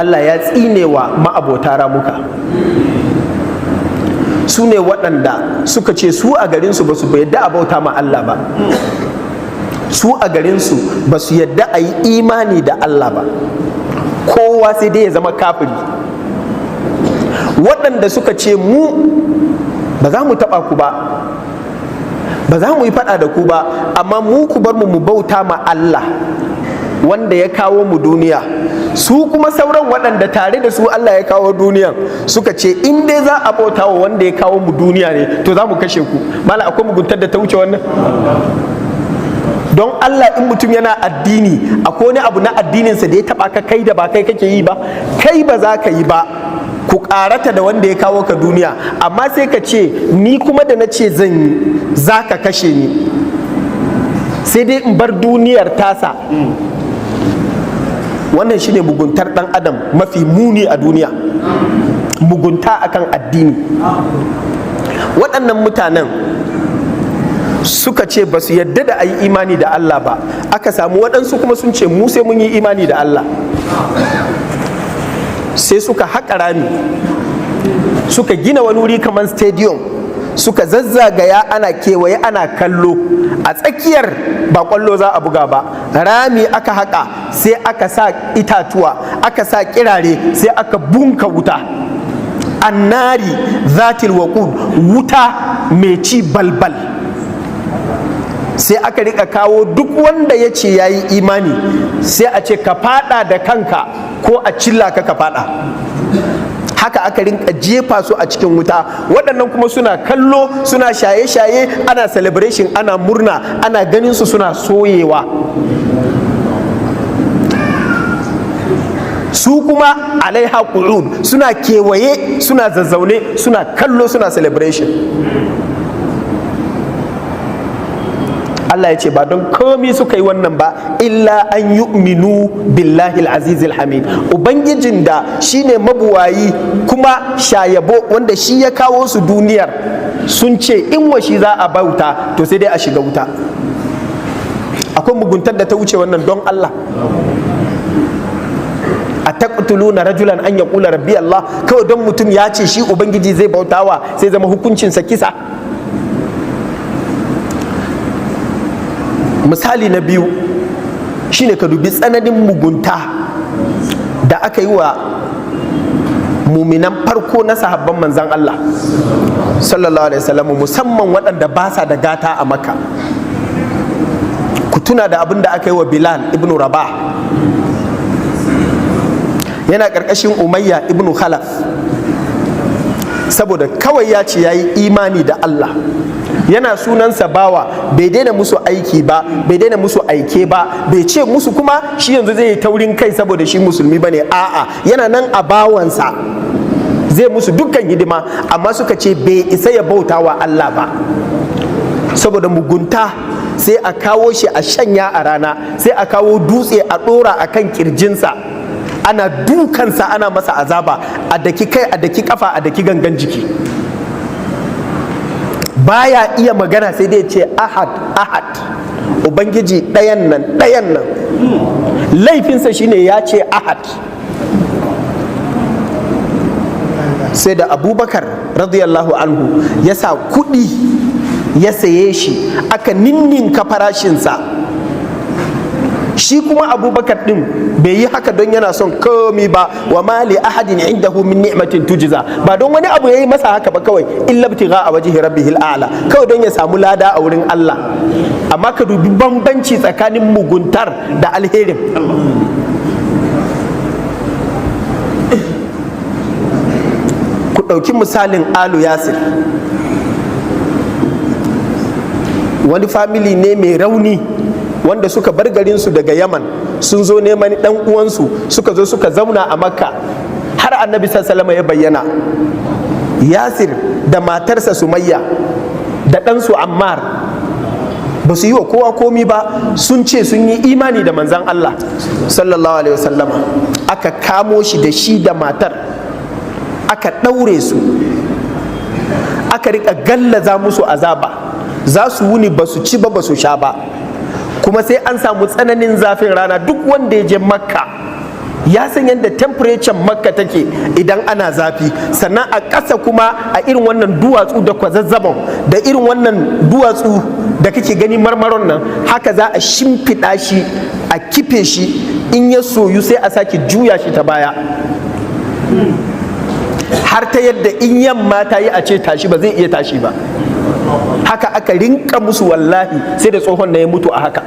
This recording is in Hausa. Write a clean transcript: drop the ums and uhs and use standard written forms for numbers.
Allah ya tsinewa ma'abota ramuka. Su ne waɗanda suka ce su a garinsu ba su yadda a bauta ma Allah ba, su a garinsu ba su yadda a yi imani da Allah ba, kowa sai dai ya zama kafiri. Waɗanda suka ce mu ba za mu taɓa ku ba, ba za mu yi faɗa da ku ba, amma mu ku bar mu mu bauta ma Allah wanda ya kawo mu duniya. Su kuma sauran waɗanda tare da su Allah ya kawo duniyan suka ce in dai za a bauta wa wanda ya kawo mu duniya ne, to za mu kashe ku. Mala, akwai muguntar da ta wuce wannan? Don Allah, in mutum yana addini, akwai wani abu na addininsa da ya taba ka, kai da ba kai kake yi ba, kai ba za ka yi ba, ku karata da wanda ya kawo ka duniya, amma sai ka ce ni kuma da na ce zan yi, za ka kashe ni, sai dai in bar duniyar tasa. Wannan shine muguntar dan adam mafi muni a duniya, mugunta akan addini. Waɗannan mutanen suka ce ba su yadda da a yi imani da Allah ba. Aka samu waɗansu kuma sun ce mu sai mun yi imani da Allah. Sai suka haƙa rami, suka gina wani wuri kamar stadium, suka zazzagaya, ana kewaye ana kallo. A tsakiyar ba kwallo za a buga ba, rami aka haƙa, sai aka sa itatuwa, aka sa kirare, sai aka bunka wuta. النار ذات الوقود, wuta mai ci balbal. Sai aka rika kawo duk wanda ya ce ya yi imani, sai a ce ka fada da kanka ko a cilla ka ka fada. Haka aka rinka jefa su a cikin wuta. Waɗannan kuma suna kallo, suna shaye-shaye, ana celebration, ana murna, ana ganin su suna soyewa. Su kuma عليها قعود, suna kewaye, suna zazzaune, suna kallo, suna celebration. Allah ya ce ba don komi suka yi wannan ba إلا أن يؤمنوا بالله العزيز الحميد, ubangijin da shine mabuwayi kuma shayabo, wanda shi ya kawo su duniyar. Sun ce in wa shi za a bauta, to sai dai a shiga wuta. Akwai muguntar da ta wuce wannan, don Allah? أتقتلون رجلا أن يقول ربي الله. Kawai don mutum ya ce shi ubangiji zai bautawa, sai zama hukuncinsa kisa. Misali na biyu shine ka dubi tsananin mugunta da aka yi wa muminan farko na sahabban manzan Allah صلى الله عليه وسلم, musamman waɗanda ba sa da gata a Makka. Ku tuna da abin da aka yi wa Bilal ibn Rabah. Yana ƙarƙashin Umayya ibn Khalaf. Saboda kawai ya ce ya yi imani da Allah, yana sunansa bawa, bai daina musu aiki ba, bai daina musu aike ba, bai ce musu kuma shi yanzu zai yi taurin kai saboda shi musulmi bane. A'a, yana nan a bawansa, zai musu dukkan hidima, amma suka ce bai isa ya bauta wa Allah ba. Saboda mugunta, sai a kawo shi a shanya a rana, sai a kawo dutse a ɗora a kan kirjinsa, ana dukansa, ana masa azaba, a daki kai, a daki kafa, a daki gangan jiki. Baya iya magana, sai dai ce أحد أحد, ubangiji ɗayan nan, ɗayan nan. Laifinsa shine ya ce أحد. Sai da Abubakar رضي الله عنه ya sa kuɗi ya saye shi, aka ninninka farashinsa. Shi kuma Abubakar din bai yi haka don yana son komi ba. وما لأحد عنده من نعمة تجزى. Ba don wani abu yayi masa haka ba kawai, إلا ابتغاء وجه ربه الأعلى, kawai don ya samu lada a wurin Allah. Amma ka dubi bambanci tsakanin muguntar da alherin. Ku ɗauki misalin Alu Yasir. Wani family ne mai rauni wanda suka bar garinsu daga Yaman, sun zo neman dan uwansu, suka zo suka zauna a Makka har Annabi sallama ya bayyana. Yasir da matarsa Sumayya da ɗansu Ammar ba su yi wa kowa komi ba, sun ce sun yi imani da manzan Allah صلى الله عليه وسلم. Aka kamo shi da shi da matar, aka ɗaure su, aka rika gallaza musu azaba. Za su wuni ba su ci ba, ba su sha ba, kuma sai an samu tsananin zafin rana. Duk wanda ya je Makka Ya san yadda temperature Makka take idan ana zafi. Sannan a ƙasa kuma, a irin wannan duwatsu da kwazazzabon da irin wannan duwatsu da kake gani, marmaron nan, haka za a shimfiɗa shi, a kife shi. In ya soyu, sai a sake juya shi ta baya, har ta yadda in yamma ta yi a ce tashi, ba zai iya tashi ba. Haka aka rinka musu. Wallahi sai da tsohon na ya mutu a haka.